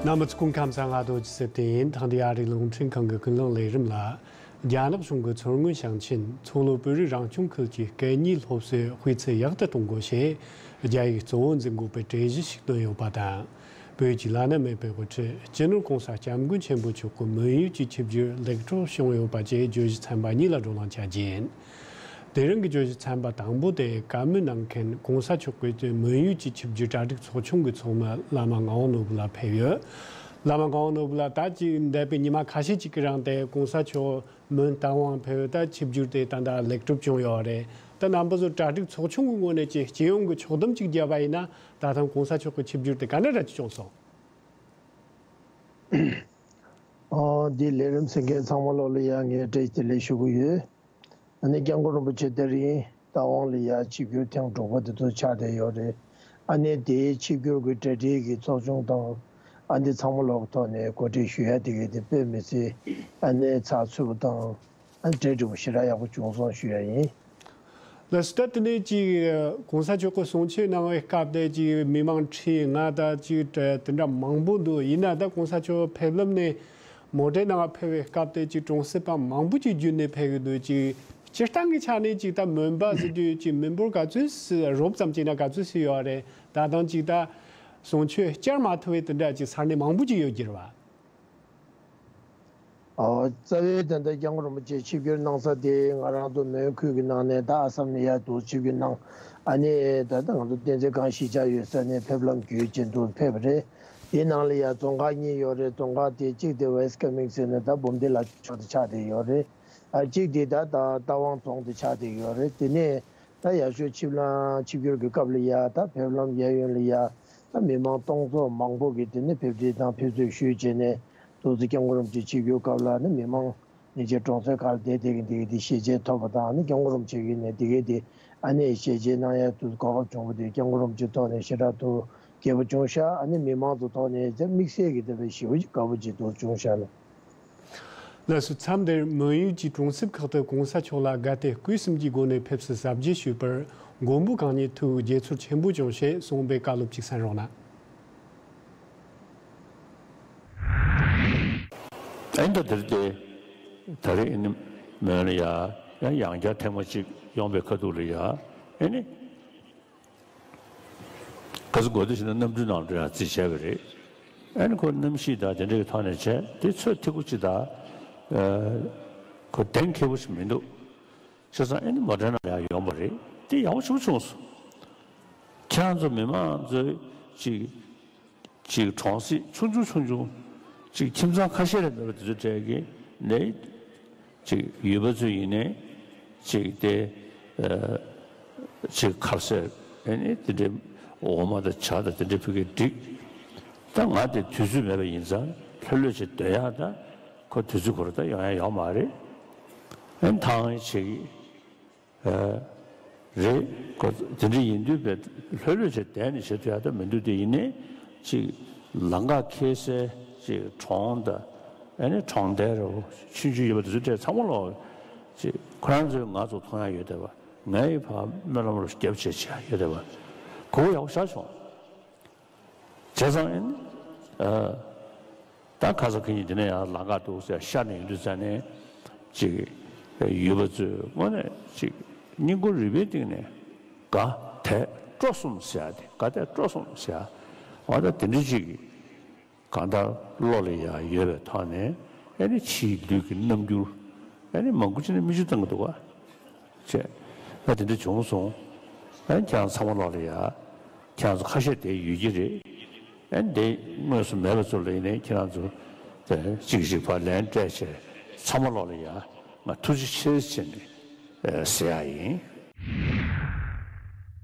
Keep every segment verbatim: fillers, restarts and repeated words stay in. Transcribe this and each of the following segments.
རྣམ་པ་ཚོ་སྐུ་ཁམས་བཟང་། ང་རྡོ་རྗེ་སེ་བརྟན་ཡིན། ཐེངས་འདིའི་ཨ་རིའི་རླུང་འཕྲིན་ཁང་གི་ཀུན་གླེང་ལས་རིམ་ལ། རྒྱ་ནག་གཞུང་གིས་མཚོ་སྔོན་ཞིང་ཆེན་མཚོ་ལྷོ་བོད་རིགས་རང་སྐྱོང་ཁུལ་གྱི་སྐད་གཉིས་སློབ་གསོའི་སྤུས་ཚད་ཡག་ཏུ་གཏོང་དགོས་ཞེས་རྒྱ་ཡིག་གཙོ་བོ་འཛིན་དགོས་པའི་གྲོས་གཞི་ཞིག་བཏོན་ཡོད་པ་དང་། བོད་ཀྱི་བླ་ན་མེད་པའི་དབུ་ཁྲིད་སྤྱི་ནོར་༸གོང་ས་༸སྐྱབས་མགོན་ཆེན་པོ་མཆོག་གི་མོན་ཡུལ་གྱི་ཆིབས་བསྒྱུར་ལེགས་གྲུབ་བྱུང་ཡོད་པ་བཅས་བརྗོད་གཞི་ཚན་པ་གཉིས་ལ་བགྲོ་གླེང་བྱ་རྒྱུ་ཡིན། དེ་རིང་གི་བརྗོད་གཞི་ཚན་པ་དང་པོ་དེ་བཀའ་མོལ་གནང་མཁན་༸གོང་ས་མཆོག་གི་མོན་ཡུལ་གྱི་ཆིབས་བསྒྱུར་གྲ་སྒྲིག་ཚོགས་ཆུང་གི་ཚོགས་མི་བླ་མ་ངག་དབང་ནོར་བུ་ལགས་ཕེབས་ཡོད། བླ་མ་ངག་དབང་ནོར་བུ་ལགས། ད་ཅིག་འདས་པའི་ཉི་མ་ཁ་ཤས་ཅིག་གི་རིང་དེ་༸གོང་ས་མཆོག་མོན་རྟ་དབང་ཕེབས། ད་ཆིབས་བསྒྱུར་དེ་ད་ལྟ་ལེགས་གྲུབ་བྱུང་ཡོད་རེད། ད་རྣམ་པ་ཚོ་གྲ་སྒྲིག་ཚོགས་ཆུང་གི་ངོས་ནས་ཅིག་སྤྱི་ཡོངས་ཀྱི་ཕྱོགས་བསྡོམས་ཅིག་བརྒྱབ་པ་ཡིན་ན། ད་ཐེངས་༸གོང་ས་མཆོག་གི་ཆིབས་བསྒྱུར་དེ་ག་འདྲ་འདྲ་ཅིག་བྱུང་སོང་། ཨོ། འདི་ལས་རིམ་གསན་མཁན་ཚང་མ་ལོག་ལ་ཡ་ངས་བཀྲ་ཤིས་བདེ་ལེགས་ཞུ་གི་ཡོད། ཨ་ནི་༸སྐྱབས་མགོན་རིན་པོ་ཆེ་དེ་རིང་རྟ་དབང་ལ་ཡ་ཆིབས་བསྒྱུར་ཐེངས་དྲུག་པ་དེ་ཚོ་ཆགས་བསྡད་ཡོད་རེད། ཨ་ནི་དེའི་ཆིབས་བསྒྱུར་གྱི་གྲ་སྒྲིག་གི་ཚོགས་ཆུང་དང་། ཨ་འདི་ཚང་མ་ལོག་གི་ཐོག་ནས་གོ་སྒྲིག་ཞུ་ཡ་དེ་གའི་དེ་དཔེ་མི་སྲིད། ཨ་ནི་ཚགས་ཚུད་པོ་དང་། ཨ་གྲ་སྒྲིག་པོ་ཞེ་དྲག་ཡག་པོ་བྱུང་སོང་ཞུ་ཡ་ཡིན། ལགས་སོ། ད་དེ་ནས་ཅིག་༸གོང་ས་མཆོག་གིས་གསུང་ཆོས་གནང་བའི་སྐབས་དེ་ཅིག་མི་མང་ཁྲི་ལྔ་དང་ཅིག་དེ་འདྲ་མང་པོ་འདུག་ཡིན་ན་ད་༸གོང་ས་མཆོག་ཕེབས་ལམ་ནས་མོ་ཊའི་ནང་ཕེབས་པའི་སྐབས་དེ་ཅིག་གྲོང་གསེབ་པ་མང་པོ་ཅིག་བརྒྱུད་ནས་ཕེབས་ཀྱི་འདུག་ཅིག་སྤྱིར་བཏང་གི་ཆ་ནས་ཅིག་ད་མོན་པ་ཟེར་དུས་ཅིག་མི་འབོར་ག་ཚོད་སུ་རོབ་ཙམ་ཅིག་ན་ག་ཚོད་སུ་ཡོད་རེད། ད་དང་ཅིག་ད་གསུང་ཆོས་བསྐྱར་མ་ཐུབ་པའི་དེ་འདྲ་ཅིག་ས་གནས་མང་པོ་ཅིག་ཡོད་ཀྱི་རེད་བ། ཨོ། རྩ་བའི་དོན་དུ་༸སྐྱབས་མགོན་རིན་པོ་ཆེ་ཆིབས་བསྒྱུར་གནང་ས་དེ་ང་རང་ཚོ་མོན་ཁུལ་གྱི་ནང་ནས་ད་ཨ་སམ་ནས་ཡར་འདུག་ཆིབས་བསྒྱུར་གནང་། ཨ་ནི་ད་ལྟ་ང་ཚོ་བསྟན་འཛིན་སྒང་གཞིས་ཆགས་ཡོད་ས་ནས་ཕེབས་ལམ་བརྒྱུད་བྱས་འདུག་ཕེབས་པ་རེད། དེའི་ནང་ལ་ཡ་རྫོང་ཁག་གཉིས་ཡོད་རེད། རྫོང་ཁག་དེ་གཅིག་དེ་ཝེ་སི་ཁ་མིང་ཟེར་ནས་ད་འབུམ་སྡེ་ལ་ཕྱོགས་དེ་ཆགས་བསྡད་ཡོད་རེད། ཨ་གཅིག་དེ་ད་ད་རྟ་དབང་རྫོང་དེ་ཆགས་བསྡད་ཡོད་རེད། དེ་ནས། ད་ཡར་ཞོལ་ཆིབས་ལམ་ཆིབས་བསྒྱུར་གྱི་སྐབས་ལ་ཡ་ད་ཕེབས་ལམ་གཡས་གཡོན་ལ་ཡ་ད་མི་མང་སྟོང་ཚོ་མང་པོ་གིས་དེ་ནས་ཕེབས་འབྲེལ་དང་ཕེབས་བསུ་ཞུས་བྱས་ནས་ཏོག་ཙམ་༸སྐྱབས་མགོན་རིན་པོ་ཆེ་ཆིབས་བསྒྱུར་སྐབས་ལ་ནི་མི་མང་ཉེ་ཆར་གྲོང་གསེབ་ཁག་ལ་བསྡད་བསྡད་ཀྱི་འདི་གའི་དེ་ཞལ་མཇལ་ཐོབ་པ་དང་ནི་༸སྐྱབས་མགོན་རིན་པོ་ཆེ་གིས་ནས་འདི་གའི་དེ་ཨ་ནེ་ཞལ་མཇལ་གནང་ཡ་དུ་གོ་སྐབས་བྱུང་བ་དེ་༸སྐྱབས་མགོན་རིན་པོ་ཆེ་ཐོག་ནས་ཞེ་དྲག་ཏུ་དགྱེས་པོ་བྱུང་ཤག་ཨ་ནི་མི་མང་ཚོ་ཐོག་ནས་དེ་དམིགས་བསལ་གྱི་དེ་བས་ཞེ་པོ་ཅིག་དགའ་པོ་ཅིག་ཏུ་བྱུང་ཤག་ལ། ལགས་སོ། མཚམས་འདིར་མོན་ཡུལ་གྱི་གྲོང་གསེབ་ཁག་ཏུ་༸གོང་ས་མཆོག་ལ་དགའ་དད་སྐུ་གསུམ་གྱི་སྒོ་ནས་ཕེབས་བསུ་གཟབ་རྒྱས་ཞུས་པར་མགོན་པོ་གང་ཉིད་ཐུགས་དགྱེས་ཚོར་ཆེན་པོ་བྱུང་ཞེས་གསུངས་པའི་བཀའ་སློབ་ཅིག་གསན་རོགས་གནང་། ཨེ་འདྲ་དེར་ཏེ། ད་རེས་ཨེ་ནི་མོན་ལ་ཡ་ཡང་ཡང་བསྐྱར་ཐེངས་མ་གཅིག་ཡོང་པའི་ཁ་ཐུག་ལ་ཡ་ཨེ་ནི། ག་ཚོད་དགོས་འདུག་ཞེ་ན་གནམ་གྲུའི་ནང་དུ་ཡང་རྩིས་བྱས་པ་རེད། ཨ་ནི་ཁོ་གནམ་གཤིས་དང་དེ་འདྲའི་ཐོག་ནས་བྱས་དེ་ཚོད་ཐིག་པོ་ཅིག་དང་། ཁོ་གཏན་འཁེལ་པོ་ཞིག་མི་འདུག་བྱས་ཙང་ཨ་ནི་མོ་ཊའི་ནང་ལ་ཡང་ཡོང་པ་རེད། དེ་ཡག་པོ་ཞེ་པོ་བྱུང་སོང་། ཁྱེད་རང་ཚོ་མི་མང་ཚོས་ཅིག་ཅིག་གྲོང་གསེབ་ཆུང་ཆུང་ཆུང་ཆུང་ཅིག་ཁྱིམ་ཚང་ཁ་ཤས་རེ་མེད་པ་དེ་ཚོ་གྲས་ཀྱི་ནས། ཅིག་ཡུལ་པ་ཚོ་ཡིན་ནའི་ཅིག་དེ་ཨ་ཅིག་ཁ་ཟས་ཨེ་ནི་དེ་འདྲའི་འོ་མ་དང་ཇ་དང་དེ་འདྲའི་ཕུལ་གྱི་འགྲིག་ད་ང་དེ་དུས་ཚོད་མེད་པ་ཡིན་ཙང་ལྷོད་ལྷོད་བྱས་སྡོད་ཡག་ད་ཁོ་དུས་ཚོད་ཁོ་ར་ད་ཡོང་ཡག་ཡོད་མ་རེད། ཨེ་ཐང་ཆེ་གི་ཨ་རེད། ཁོ་དེ་འདྲ་ཡིན་དུས་བས་ལྷོད་ལྷོད་བྱས་བསྡད་ནས་བྱེད་ཐུབ་ཡག་ད་མི་འདུག་དེ་ཡིན་ནའི་ཅིག་ལམ་ཁ་འཁེལ་སའི་ཅིག་གྲོང་དང་ཨ་ནི་གྲོང་རྡལ་རེད་བ་ཆུང་ཆུང་ཡོད་པ་དེ་ཚོ་དེ་ཚང་མ་ལོག་ཅིག་ཁོ་རང་ཚོས་ང་ཚོ་མཐོང་ཡག་ཡོད་བསྡད་པ་ངའི་ཕ་སྨོན་ལམ་རུ་རྒྱབ་བྱས་བྱས་ཡོད་བསྡད་པ་གོ་བ་ཡག་པོ་ཞེ་དྲག་བྱུང་། བྱས་ཙང་ཨེ་ནི། ཨ། ད་ཁ་སང་ཁ་ཉིན་དེ་ནས་ཡང་ལམ་ཁ་འདུག་ཟེར་ཤར་ནས་ཡོང་དུས་ཙ་ནས་ཅིག་ཡུལ་པ་ཚོས་དངོས་གནས་ཅིག་སྙིང་ཁུང་རུས་པའི་གཏིང་ནས་དགའ་དད་སྤྲོ་གསུམ་ཟེར་ཡ་དེ་དགའ་དད་སྤྲོ་གསུམ་ཟེར་ཡ་འོ་ད་དེ་འདྲ་ཅིག་གི་གང་ལྟར་བློ་ལ་ཡང་ཡོད་པའི་ཐོག་ནས་ཨེ་ནི་ཕྱིའི་ལུས་ཀྱི་རྣམ་འགྱུར་ཨེ་ནི་མང་པོ་ཅིག་ནས་མིག་ཆུ་བཏང་གི་འདུག་ག་བྱས། ཨ་དེ་འདྲ་བྱུང་སོང་། ཨ་ཁྱེད་རང་ཚང་མ་ལོག་ལ་ཡ། ཁྱེད་རང་ཚོ་ཁ་ཤས་དེ་ཡོད་ཀྱི་རེད། ཨ་འདི་དངོས་སུ་མེད་པ་ཚོ་ལ་ཡིན་ནའི་ཁྱེད་རང་ཚོ་དེ་གཅིག་གཅིག་ཕར་ལན་སྤྲད་བྱས་ཚང་མ་ལོག་ལ་ཡ་ང་ཐུགས་རྗེ་ཆེ་ཟེར་ནས་ཨ་ཟེར་ཡ་ཡིན།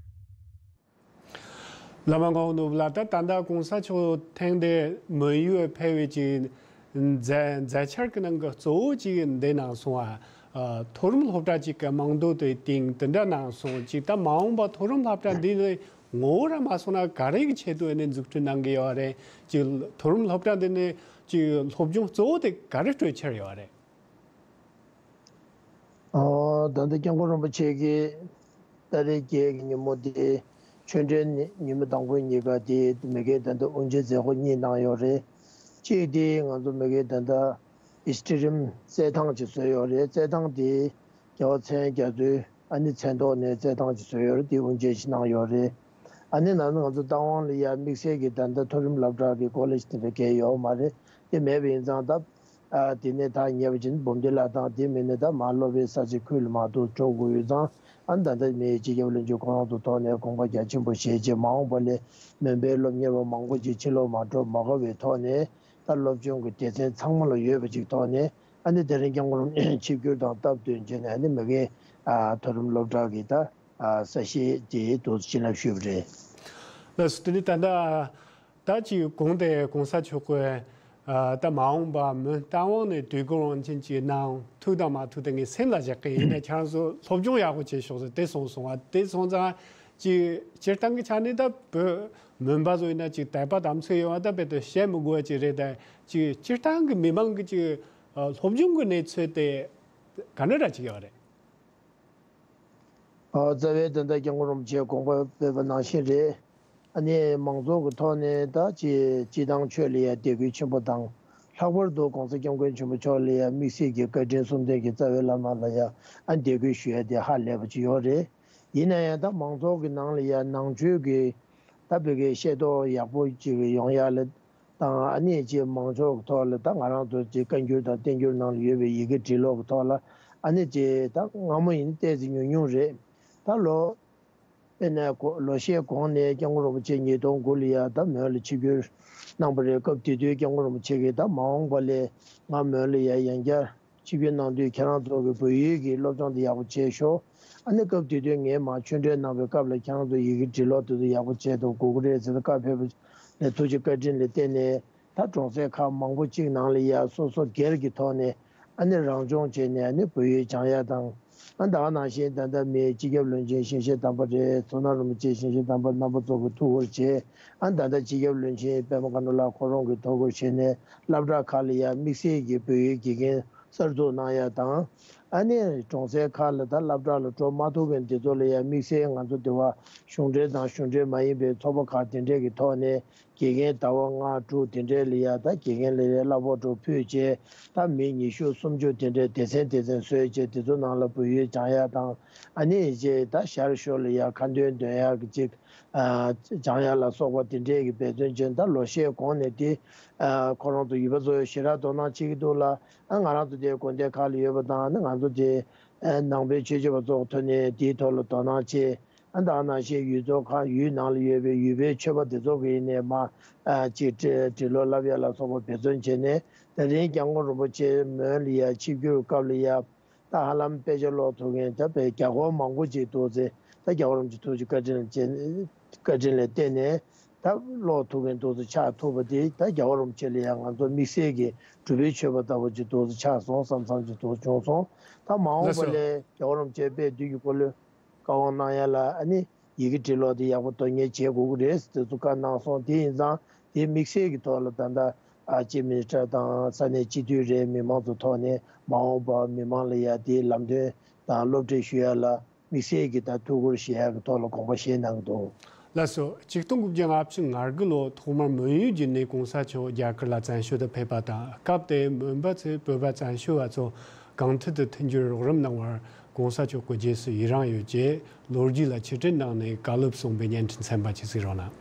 བླ་མ་ངག་དབང་ནོར་བུ་ལགས། ད་ད་ལྟ་གོང་ས་མཆོག་ཐེངས་འདིར་མོན་ཡུལ་ཕེབས་པའི་ཅིག་མཛད་མཛད་འཆར་གྱི་ནང་གི་གཙོ་བོ་ཅིག་འདི་གནང་སོང་བ། ཨ། མཐོ་རིམ་སློབ་གྲྭ་ཅིག་གི་རྨང་རྡོ་དེ་བཏིང་དེ་འདྲ་གནང་སོང་ཅིག་ད་མ་འོངས་པ་མཐོ་རིམ་སློབ་གྲྭ་འདི་ནི་ངོ་བོ་ར་མ་སོང་ན་ག་རེ་གི་ཆེད་དུ་ཨ་ནི་འཛུགས་སྐྲུན་གནང་གི་ཡོད་རེད། ཅིག་མཐོ་རིམ་སློབ་གྲྭ་འདི་ནི་ཅིག་སློབ་སྦྱོང་གཙོ་བོ་དེ་ག་རེ་སྤྲོད་འཆར་ཡོད་རེད། ཨོ། ད་ལྟ་སྐྱབས་མགོན་རིན་པོ་ཆེ་གིས་ཏ་རིག་བརྒྱད་ཀྱི་ཉིན་མོ་དེ་ཆོས་འབྲེལ་ཉི་ཉི་མ་དང་པོའི་ཉིན་ཀ་དེ་མ་གིའི་ད་ལྟ་དབུ་འབྱེད་མཛད་སྒོ་གཉིས་གནང་ཡོད་རེད། གཅིག་དེ་ང་ཚོ་མ་གིའི་ད་ལྟ་ཨིས་ཊི་རིམ་རྩེད་ཐང་ཅིག་བཟོས་ཡོད་རེད། རྩེད་ཐང་དེ་རྒྱལ་བ་མཚན་རྒྱ་མཚོའི་ཨ་ནི་མཚན་ཐོག་ནས་རྩེད་ཐང་ཅིག་བཟོས་ཡོད་རེད། དེ་དབུ་འབྱེད་ཅིག་གནང་ཡོད་རེད། ཨ་ནི་ནང་ང་ཚོ་རྟ་དབང་ལ་ཡ་དམིགས་བསལ་གྱི་ད་ལྟ་མཐོ་རིམ་སློབ་གྲྭ་གི་ཀོ་ལེཇ་དེ་འདྲ་གང་ཡང་ཡོད་མ་རེད། དེ་མེད་པ་ཡིན་ཙང་ད་ཨ་དེ་ནས་ཐག་ཉེ་བ་ཅིག་འབུམ་སྡེ་ལ་དང་དེ་མིན་ན་ད་མར་སློབ་པའི་ས་ཆ་ཁུལ་ལ་མར་ཐུག་འགྲོ་དགོས་ཡོད་ཙང་། ཨ་ནི་ད་ལྟ་མིའི་སྤྱི་ཁྱབ་བློན་ཆེན་ཁོ་རང་ཚོ་ཐོག་ནས་དགོངས་པ་རྒྱ་ཆེན་པོ་བཞེས་རྗེས་མ་འོངས་པ་ལ་མོན་པའི་སློབ་གཉེར་བ་མང་པོ་ཅིག་ཕྱི་ལོགས་མར་འགྲོ་མ་དགོས་པའི་ཐོག་ནས་ད་སློབ་སྦྱོང་གི་སྡེ་ཚན་ཚང་མ་ལ་ཡོད་པ་ཅིག་ཐོག་ནས། ཨ་ནི་དེ་རིང་སྐྱབས་མགོན་རིན་པོ་ཆེ་ཆིབས་བསྒྱུར་དང་སྟབས་བསྟུན་བྱས་ནས་ཨ་ནི་མ་གིའི་ཨ་མཐོ་རིམ་སློབ་གྲྭ་གི་ད་ཨ་ས་གཞི་དེ་འདུག་བྱིན་རླབས་ཞུས་པ་རེད། ལགས་སོ། དེ་ནི་ད་ལྟ་ད་ཅིག་གོང་དེ་གོང་ས་མཆོག་གིས་ཨ་ད་མ་འོངས་པ་མོན་རྟ་དབང་ནས་དུས་འཁོར་དབང་ཆེན་གྱི་ནང་ཐུག་དང་མ་ཐུག་དེ་ངས་སེམས་ལ་བཞག་གི་ཡིན་ན། ཁྱེད་རང་ཚོ་སློབ་སྦྱོང་ཡག་པོ་བྱེད་ཤོག་ཟེར་དེ་གསུངས་སོང་བ། དེ་སོང་ཙང་ཅིག་སྤྱིར་བཏང་གི་ཆ་ནས་ད་བོད་མོན་པ་ཚོ་ཡིན་ན་ཅིག་དད་པ་དམ་ཚིག་ཡོད་པ་ད་རྦད་དེ་བཤད་མི་དགོས་པ་ཅིག་རེད། ད་ཅིག་སྤྱིར་བཏང་གི་མི་མང་གི་ཅིག་ཨ་སློབ་སྦྱོང་གི་གནས་ཚུལ་དེ་ག་འདྲ་འདྲ་ཅིག་ཡོད་རེད། ཨ་རྩ་བའི་ད་ལྟ་སྐྱབས་མགོན་རིན་པོ་ཆེས་དགོངས་པ་སྤེལ་བ་ནང་བཞིན་རེད། ཨ་ནི་མང་ཚོགས་ཀྱི་ཐོག་ནས་ད་ཅིག་སྤྱི་བཏང་ཆོས་ལ་ཡ་དད་གུས་ཆེན་པོ་དང་། ལྷག་པར་དུ་༸གོང་ས་༸སྐྱབས་མགོན་ཆེན་པོ་མཆོག་ལ་ཡ་དམིགས་བསལ་གྱི་བཀའ་དྲིན་གསུམ་ལྡན་གྱི་རྩ་བའི་བླ་མ་ལ་ཡ་ཨ་དད་གུས་ཞུ་ཡ་དེ་ཧ་ལས་པ་ཅིག་ཡོད་རེད། ཡིན་ན་ཡང་ད་མང་ཚོགས་ཀྱི་ནང་ལ་ཡ་ནང་ཆོས་ཀྱི་ད་བོད་སྐད་ཤེས་རྟོགས་ཡག་པོ་ཅིག་ཡོང་ཡ་ལ་དང་། ཨ་ནི་ཅིག་མང་ཚོགས་ཀྱི་ཐོག་ལ་ད་ང་རང་ཚོ་ཅིག་བཀའ་འགྱུར་དང་བསྟན་འགྱུར་ནང་ལ་ཡོད་པའི་ཡི་གེ་འབྲི་ཀློག་གི་ཐོག་ལ་ཨ་ནི་ཅིག་ད་སྔ་མོ་ཡིན་ཏོག་ཙམ་ཉུང་ཉུང་རེད། ད་ལོ་དཔེར་ན་གོ་ལོ་ཤས་གོང་ནས་སྐྱབས་མགོན་རིན་པོ་ཆེ་ཉིས་སྟོང་དགུ་ལ་ཡ་ད་མོན་ལ་ཆིབས་བསྒྱུར་གནང་པ་རེད། སྐབས་དེ་དུས་སྐྱབས་མགོན་རིན་པོ་ཆེ་གིས་ད་མ་འོངས་པ་ལ་ང་མོན་ལ་ཡ་ཡང་བསྐྱར་ཆིབས་བསྒྱུར་གནང་དུས་ཁྱེད་རང་ཚོ་གི་བོད་ཡིག་གི་སློབ་སྦྱོང་དེ་ཡག་པོ་བྱས་ཤོག་ཨ་ནི་སྐབས་དེ་དུས་ངས་མར་ཆོས་འབྲེལ་གནང་བའི་སྐབས་ལ་ཁྱེད་རང་ཚོ་ཡི་གེ་འབྲི་ཀློག་དེ་ཚོ་ཡག་པོ་བྱས་འདུག་དགོས་ཀྱི་རེད་ཟེར་ནས་བཀའ་ཕེབས་པ་ལ་ཐུགས་རྗེ་བཀའ་དྲིན་ལ་བརྟེན་ནས། ད་གྲོང་གསེབ་ཁག་མང་པོ་གཅིག་ནང་ལ་ཡ་སོ་སོ་སྒེར་གྱི་ཐོག་ནས་ཨ་ནི་རང་སྦྱོང་བྱས་ནས་ཨ་ནི་བོད་ཡིག་སྦྱང་ཡ་དང་། ཨ་ད་ག་ནང་བཞིན་ད་ལྟ་མིའི་སྤྱི་ཁྱབ་བློན་ཆེན་ཞིང་གཤེགས་དམ་པ་རེད། མཚོ་སྣ་རིན་པོ་ཆེ་ཞིང་གཤེགས་དམ་པ་རྣམ་པ་ཚོ་གི་ཐུགས་ཁུར་བྱས། ཨ་ད་ལྟ་སྤྱི་ཁྱབ་བློན་ཆེན་པད་མ་མཁའ་འགྲོ་ལགས་ཁོ་རང་གི་ཐུགས་ཁུར་བྱས་ནས་སློབ་གྲྭ་ཁག་ལ་ཡ་དམིགས་བསལ་གྱི་བོད་ཡིག་དགེ་རྒན་གསར་འཛུགས་གནང་ཡ་དང་། ཨ་ནི་གྲོང་གསེབ་ཁག་ལ་ད་སློབ་གྲྭ་ལ་འགྲོ་མ་ཐུབ་མཁན་དེ་ཚོ་ལ་ཡ་དམིགས་བསལ་ང་ཚོ་དེ་བ་གཞུང་འབྲེལ་དང་གཞུང་འབྲེལ་མ་ཡིན་པའི་ཚོགས་པ་ཁག་དེ་འདྲས་ཀྱི་ཐོག་ནས། དགེ་རྒན་ཟླ་བ་ལྔ་དྲུག་དེ་འདྲའི་ལ་ཡ་ད་དགེ་རྒན་ལ་ཡ་གླ་ཕོགས་འདྲ་ཕུལ་བྱས། ད་མི་ཉི་ཤུ་སུམ་ཅུ་དེ་འདྲའི་སྡེ་ཚན་སྡེ་ཚན་བཟོས་བྱས་དེ་ཚོ་ནང་ལ་བོད་ཡིག་སྦྱང་ཡ་དང་། ཨ་ནི་རྗེས་ད་ཞར་ཞོར་ལ་ཡ་ཁ་འདོན་འདོན་ཡ་གི་ཅིག་ཨ་སྦྱང་ཡ་ལ་སོགས་པ་དེ་འདྲའི་གི་འབད་བརྩོན་བྱས། ད་ལོ་ཤས་གོང་ནས་དེ་ཨ་ཁོ་རང་ཚོ་ཡུལ་པ་ཚོ་ཞེ་དྲག་དོ་སྣང་བྱེད་ཀྱི་འདུག་ལ། ཨ་ང་རང་ཚོ་དེ་དགོན་སྡེ་ཁག་ལ་ཡོད་པ་དང་། ཨ་ནི་ང་ཚོ་དེ་ཨ་ནང་པའི་ཆོས་བྱེད་པ་ཚོ་ཐོག་ནས་དེའི་ཐོག་ལ་དོ་སྣང་བྱས། ཨ་ད་ག་ནང་བཞིན་ཡུལ་ཚོ་ཁག་ཡུལ་ནང་ལ་ཡོད་པའི་ཡུལ་པའི་ཆོས་པ་དེ་ཚོ་གི་ནས་མ་ཨ་ཅིག་འབྲི་འབྲི་ཀློག་བསླབ་ཡ་ལ་སོགས་པ་འབད་བརྩོན་བྱས་ནས། དེ་རིང་སྐྱབས་མགོན་རིན་པོ་ཆེ་མོན་ལ་ཡ་ཆིབས་བསྒྱུར་སྐབས་ལ་ཡ་ད་ཧ་ལམ་དཔེ་ཆ་ཀློག་ཐུབ་མཁན་ད་དཔེ་རྒྱ་སྒོར་མང་པོ་ཅིག་འདུག་ཚེ། ད་རྒྱལ་བ་རིན་པོ་ཆེ་ཐུགས་རྗེ་བཀའ་དྲིན་ལ་བརྟེན་བཀའ་དྲིན་ལ་བརྟེན་ནས་ད་ཀློག་ཐུབ་མཁན་འདུག་ཚེ་ཆགས་ཐུབ་པ་དེ། ད་རྒྱལ་བ་རིན་པོ་ཆེ་ལ་ཡ་ང་ཚོ་དམིགས་བསལ་གྱི་སྒྲུབ་པའི་མཆོད་པ་ལྟ་བུ་ཅིག་འདུག་ཚེ་ཆགས་སོང་བསམ་བསམ་ཅིག་འདུག་བྱུང་སོང་། ད་མ་འོངས་པ་ལས་རྒྱལ་བ་རིན་པོ་ཆེ་དཔལ་དུས་ཀྱི་འཁོར་ལོའི་བཀའ་དབང་གནང་ཡ་ལ་ཨ་ནི་ཡི་གེ་འབྲི་ཀློག་དེ་ཡག་པོ་དོན་གཉེར་བྱེད་དགོས་ཀྱི་རེད་ཟེར་དེ་ཚོ་བཀའ་གནང་སོང་། དེ་ཡིན་ཙང་དེ་དམིགས་བསལ་གྱི་ཐོག་ལ་ད་ལྟ་ཨ་ཅིབ་མི་ནི་སི་ཊར་དང་ས་གནས་སྤྱི་འཐུས་རེད། མི་མང་ཚོ་ཐོག་ནས་མ་འོངས་པ་མི་མང་ལ་ཡ་དེའི་ལམ་སྟོན་དང་སློབ་ཁྲིད་ཞུ་ཡ་ལ་དམིགས་བསལ་གྱི་ད་ཐུགས་ཁུར་བཞེས་ཡ་གི་ཐོག་ལ་དགོངས་པ་བཞེས་གནང་གི་འདུག་ལགས་སོ། ཆིག་སྟོང་དགུ་བརྒྱ་ལྔ་བཅུ་ང་དགུ་ལོ་ཐོག་མར་མོན་ཡུལ་བརྒྱུད་ནས་གོང་ས་མཆོག་རྒྱ་གར་ལ་བཙན་བྱོལ་དུ་ཕེབས་པ་དང་། སྐབས་དེར་མོན་པ་ཚོས་བོད་པ་བཙན་བྱོལ་བ་ཚོ་གང་ཐད་དུ་མཐུན་འགྱུར་རོགས་རམ་གནང་བར་གོང་ས་མཆོག་གི་རྗེས་སུ་ཡི་རང་ཡོད་ཅེས་ལོ་རྒྱུས་ལ་ཕྱིར་དྲན་གནང་ནས་བཀའ་སློབ་གསུངས་པའི་བརྙན་འཕྲིན་ཚན་པ་ཅིག་གཟིགས་རོགས་གནང་།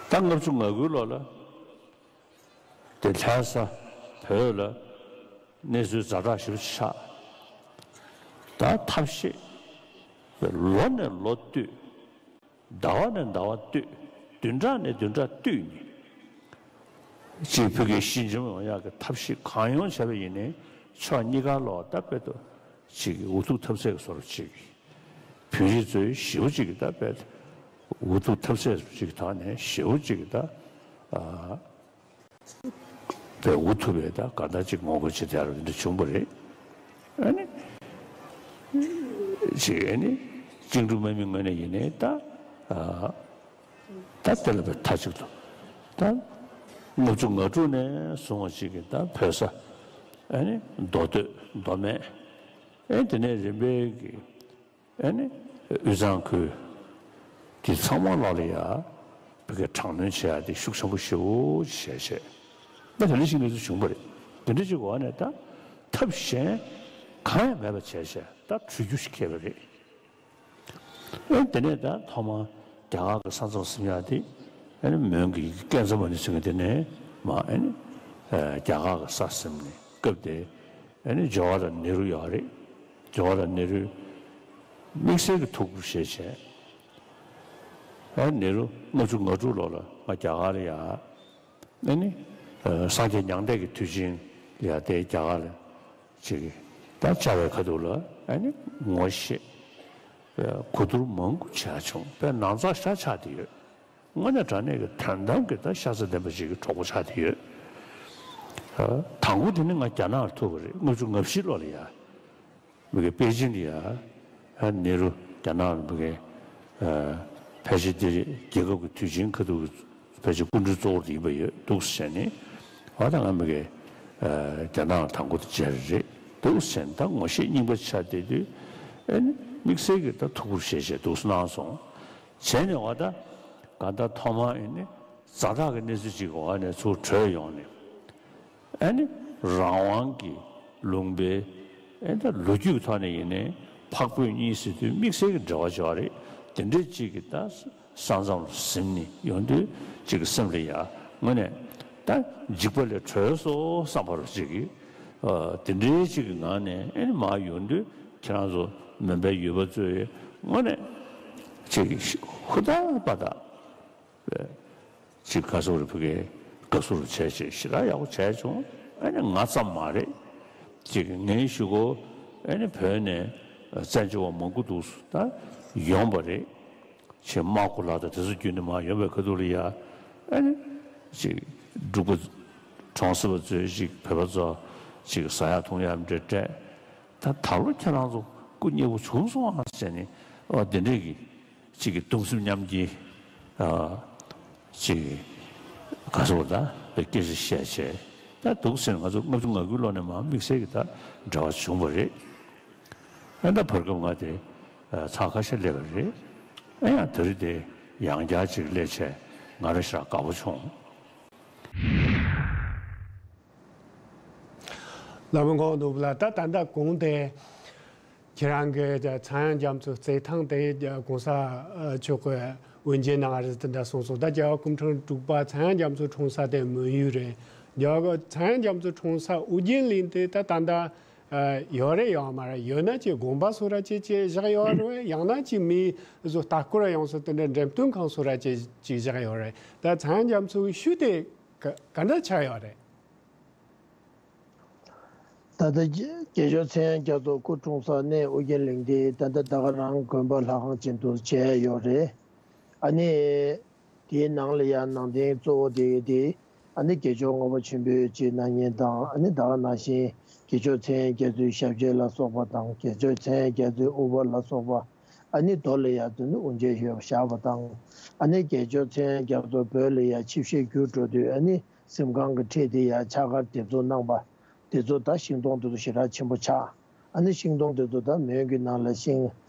ད་ལྔ་བཅུ་ང་དགུའི་ལོ་ལ། དེ་ལྷ་ས་བོད་ལ་གནས་ཚུལ་ཛ་དྲག་ཞེ་པོ་ཆགས། ད་ཐབས་ཤེས་ལོ་ནས་ལོ་བསྟུད། ཟླ་བ་ནས་ཟླ་བ་བསྟུད། བདུན་ཕྲག་ནས་བདུན་ཕྲག་བསྟུད་ནས། ཅིག་བོད་ཀྱི་ཞི་འཇམ་ཡོང་ཡག་གི་ཐབས་ཤེས་གང་ཡོང་བྱས་པ་ཡིན་ནའི་ཕྱོགས་གཉིས་ཀ་ལོག་ད་དཔེ་ཏོ་ཅིག་འུ་ཐུག་ཐབས་ཟད་ཀྱི་བཟོ་འདྲ་ཅིག་བོད་རིགས་ཚོས་ཞེ་པོ་ཅིག་གི་ད་དཔེ་འུ་ཐུག་ཐབས་ཟད་ཅིག་དག་ནས་ཞེ་པོ་ཅིག་གི་ད་ཨ། པའི་འུ་ཐུག་པའི་ད་ག་ད་ཅིག་ངོ་རྒོལ་བྱེད་དེ་ཡ་རུ་འདི་འདྲ་བྱུང་བ་རེད། ཨ་ནི་ཅིག་ཨ་ནི་བཅིངས་འགྲོལ་དམག་མི་ངོས་ནས་ཡིན་ནའི་ད་ཨ་ད་དེ་ལ་པའི་མཐའ་གཅིག་ཏུ་ད་ལྔ་བཅུ་ང་དྲུག་ནས་བཟུང་བ་ཅིག་གི་ད་བོད་ས་ཨ་ནི་མདོ་སྟོད་མདོ་སྨད་ཨེ་དེ་ནས་རིམ་པས་ཀྱི་ཨ་ནི་དབུས་གཙང་ཁུལ་དེ་ཚང་མ་ལོག་ལ་ཡ་ བོད་སྐད་དྲག་གནོན་བྱེད་ཡ་དེ་ཤུགས་ཆེན་པོ་ཞེ་པོ་ཅིག་བྱས་བྱས། ད་དེ་འདྲ་ཞིག་གནས་ཚུལ་བྱུང་བ་རེད། དེ་འདྲ་ཅིག་འོག་ནས་ད་ཐབས་གཞན་གང་ཡང་མེད་པ་བྱས་བྱས་ད་གྲོས་རྒྱུ་ཞིག་འཁེལ་བ་རེད། ཨེ་དེ་ནས་ད་ཐོག་མར་རྒྱ་གར་གྱི་ས་མཚམས་ཟིན་ཡ་དེ་ཨེ་ནི་མོན་གྱི་ཀན་ཛ་མ་ཎི་ཟེར་མཁན་དེ་ནས་མར་ཨེ་ནི་ཨ་རྒྱ་གར་གྱི་ས་ཟིན་ནས་སྐབས་དེ་ཨེ་ནི་ཇ་ཝ་ཧར་ལལ་ནེ་རུ་ཡོད་རེད། ཇ་ཝ་ཧར་ལལ་ནེ་རུས་དམིགས་བསལ་གྱི་ཐུགས་ཁུར་བཞེས་བྱས། ཨེ་ནེ་རུ་ལྔ་བཅུ་ང་དྲུག་ལོ་ལ་ང་རྒྱ་གར་ལ་ཡ། ཨེ་ནི་ཨ་སངས་རྒྱས་མྱང་འདས་ཀྱི་དུས་ཆེན་ལ་ཡ་དེ་རྒྱ་གར་ལ་ཅིག་ད་བཅར་བའི་ཁ་ཐུག་ལ་ཨེ་ནི་ངོ་ཤེས་ཨ་གོ་བསྡུར་མང་པོ་བྱས་བྱུང་། དཔེ་ནང་ཚགས་ཤ་ཆགས་བསྡད་ཡོད། དངོས་གནས་དྲང་གནས་ཀྱི་དོན་དམ་གྱི་ད་ཤ་ཚ་ལྡན་པ་ཅིག་གི་གྲོགས་པོ་ཆགས་བསྡད་ཡོད། ཨ་དང་པོ་དེ་ནི་ང་རྒྱ་ནག་ལ་ཐུག་པ་རེད། ལྔ་བཅུ་ང་བཞི་ལོ་ལ་ཡ། མི་གི་པེ་ཅིན་ལ་ཡ། ཨ་ནེ་རུ་རྒྱ་ནག་ལ་མི་གི་ཨ་ཕལ་ཆེར་འདི་རེད། རྒྱལ་ཁབ་ཀྱི་དུས་ཆེན་ཁ་ཐུག་གི་ཕལ་ཆེར་སྐུ་མགྲོན་གཙོ་བོ་དེ་ཡིན་པ་ཡོད་འདུག་ཟེར་ནས། འོ་ད་ང་མི་གི་ཨ་རྒྱ་ནག་ལ་དང་པོ་དེ་མཇལ་རེད་འདུག་ཟེར་ནས། ད་ངོ་ཤེས་རྙིང་པ་ཆགས་བསྡད་དུས་ཨ་ནི་དམིགས་བསལ་གྱི་ད་ཐུགས་ཁུར་བཞེས་བྱས་འདུག་སེ་གནང་སོང་། བྱས་ནས་འོ་ད་ག་ད་ཐོག་མར་ཨེ་ནི་ཛ་དྲག་གི་གནས་ཚུལ་ཅིག་འོག་ནས་ཚུར་བྲོས་ཡོང་ནས། ཨ་ནི་རང་དབང་གི་ལུང་པའི་ཨེ་ད་ལོ་རྒྱུས་ཀྱི་ཐོག་ནས་ཡིན་ནའི་འཕགས་བོད་གཉིས་ཟེར་དུས་དམིགས་བསལ་གྱི་འབྲེལ་བ་ཅིག་ཡོད་རེད། དེ་འདྲའི་ཅིག་གི་ད་ས་མཚམས་ལ་ཟིན་ནས་ཡོང་དུས་ཅིག་གི་སེམས་ལ་ཡ་དངོས་གནས་ད་འཇིགས་པ་ལས་གྲོལ་སོང་བསམ་པ་རུ་ཅིག་གི་ཨ་དེ་འདྲའི་ཅིག་གི་ངང་ནས་ཨེ་ནི་མར་ཡོང་དུས་ཁྱེད་རང་ཚོ་མོན་པའི་ཡུལ་པ་ཚོས་དངོས་གནས་ཅིག་གི་ཧུར་ཐག་པ་དང་། ཅིག་ག་ཟེར་བོད་སྐད་དགའ་བསུ་རུ་བྱས་བྱས་ཞེ་དྲག་ཡག་པོ་བྱས་བྱུང་། ཨ་ནི་ང་ཙམ་མ་རེད། ཅིག་ངའི་གཞུག་གུ་ཨ་ནི་བོད་ནས་བཙན་བྱོལ་བ་མང་པོ་འདུག་ད་ཡོང་བ་རེད། ཆེ་དམག་ཁུལ་ལ་དང་དེ་ཚོ་བརྒྱུད་ནས་མར་ཡོང་བའི་ཁ་ཐུག་ལ་ཡ་ཨ་ནི་ཅིག་འབྲུག་པ་གྲོང་གསེབ་པ་ཚོས་ཅིག་བོད་པ་ཚོ་ཅིག་ཟ་ཡག་འཐུང་ཡག་འདྲ་སྤྲད། ད་ད་ལོ་ཁྱེད་རང་ཚོ་སྐུ་མཉེལ་པོ་བྱུང་སོང་ཨ་ཟེར་ནས་ཨོ་དེ་འདྲས་ཀྱི་ཅིག་གི་གདུང་སེམས་མཉམ་སྐྱེའི་ཨ་ཅིག་ག་ཟེར་བ་ད་བོད་སྐད་ཆ་བཤད་བྱས། ད་འདུག་ཟེར་ང་ཚོ་ལྔ་བཅུ་ང་དགུའི་ལོ་ནས་མར་དམིགས་བསལ་གྱི་ད་འབྲེལ་བ་བྱུང་བ་རེད། ཨ་ད་བར་སྐབས་ང་དེ་ཚར་ཁ་ཤས་སླེབས་པ་རེད། ཨ་ཡང་ད་རེས་དེ་ཡང་བསྐྱར་ཅིག་སླེབས་བྱས་ང་རང་ཞེ་དྲག་དགའ་པོ་བྱུང་། ལ་མོ་གོང་དུ་ལ་ད་ད་ལྟ་གོང་དེ་ཁྱེད་རང་གི་ཚངས་དབྱངས་རྒྱ་མཚོ་རྩེད་ཐང་དེ་༸གོང་ས་མཆོག་གི་དབུ་འབྱེད་གནང་བ་རེད། དེ་འདྲ་གསུངས་སོང་། ད་རྒྱལ་བ་སྐུ་ཕྲེང་དྲུག་པ་ཚངས་དབྱངས་རྒྱ་མཚོ་འཁྲུངས་ས་དེ་མོན་ཡུལ་རེད། རྒྱལ་བ་ཚངས་དབྱངས་རྒྱ་མཚོ་འཁྲུངས་ས་ཨོ་རྒྱན་གླིང་དེ་ད་ད་ལྟ་ཡོད་རེད་ཡོད་མ་རེད། ཡོད་ན་ཅིག་དགོན་པ་སོ་ར་ཅིག་ཅིག་བཞག་ཡོད་རེད། ཡང་ན་ཅིག་མི་བཟོ་ལྟ་སྐོར་ཡོང་ས་དེ་འདྲ་འགྲེམས་སྟོན་ཁང་སོ་ར་ཅིག་ཅིག་བཞག་ཡོད་རེད། ད་ཚངས་དབྱངས་རྒྱ་མཚོའི་ཤུལ་དེ་ག་ག་འདྲ་ཆགས་ཡོད་རེད། ད་ལྟ་རྒྱལ་མཆོག་ཚངས་དབྱངས་རྒྱ་མཚོ་སྐུ་འཁྲུངས་ས་གནས་ཨོ་རྒྱན་གླིང་དེ་ད་ལྟ་ད་ག་རང་དགོན་པ་ལྷ་ཁང་ཅན་དུ་བྱས་ཡོད་རེད། ཨ་ནི་དེའི་ནང་ལ་ཡང་ནང་རྟེན་གཙོ་བོ་དེ་དེ་ཨ་ནི་རྒྱལ་མཆོག་ལྔ་པ་ཆེན་པོའི་ཅིག་སྣང་བརྙན་དང་། ཨ་ནི་ད་ག་ནང་བཞིན་རྒྱལ་མཆོག་ཚངས་དབྱངས་རྒྱ་མཚོའི་ཞབས་རྗེས་ལ་སོགས་པ་དང་། རྒྱལ་མཆོག་ཚངས་དབྱངས་རྒྱ་མཚོའི་དབུ་འཕང་ལ་སོགས་པ། ཨ་ནི་རྡོ་ལ་ཡ་དེ་ནི་དབུ་འབྱེད་ཞུས་བཞག་པ་དང་། ཨ་ནི་རྒྱལ་མཆོག་ཚངས་དབྱངས་རྒྱ་མཚོ་བོད་ལ་ཡ་ཆིབས་ཞལ་བསྒྱུར་འགྲོ་དུས་ཨ་ནི་གཟིམ་ཁང་གི་འཁྲིས་དེ་ཡ་ཕྱག་མཁར་འདེབས་འཛུགས་གནང་བ་དེ་ཚོ་ད་ཤིང་སྡོང་དེ་ཚོ་ཞེ་དྲག་ཆེན་པོ་ཆགས། ཨ་ནི་ཤིང་སྡོང་དེ་ཚོ་ད་མོན་གྱི་ནང་ལ་ཤིང་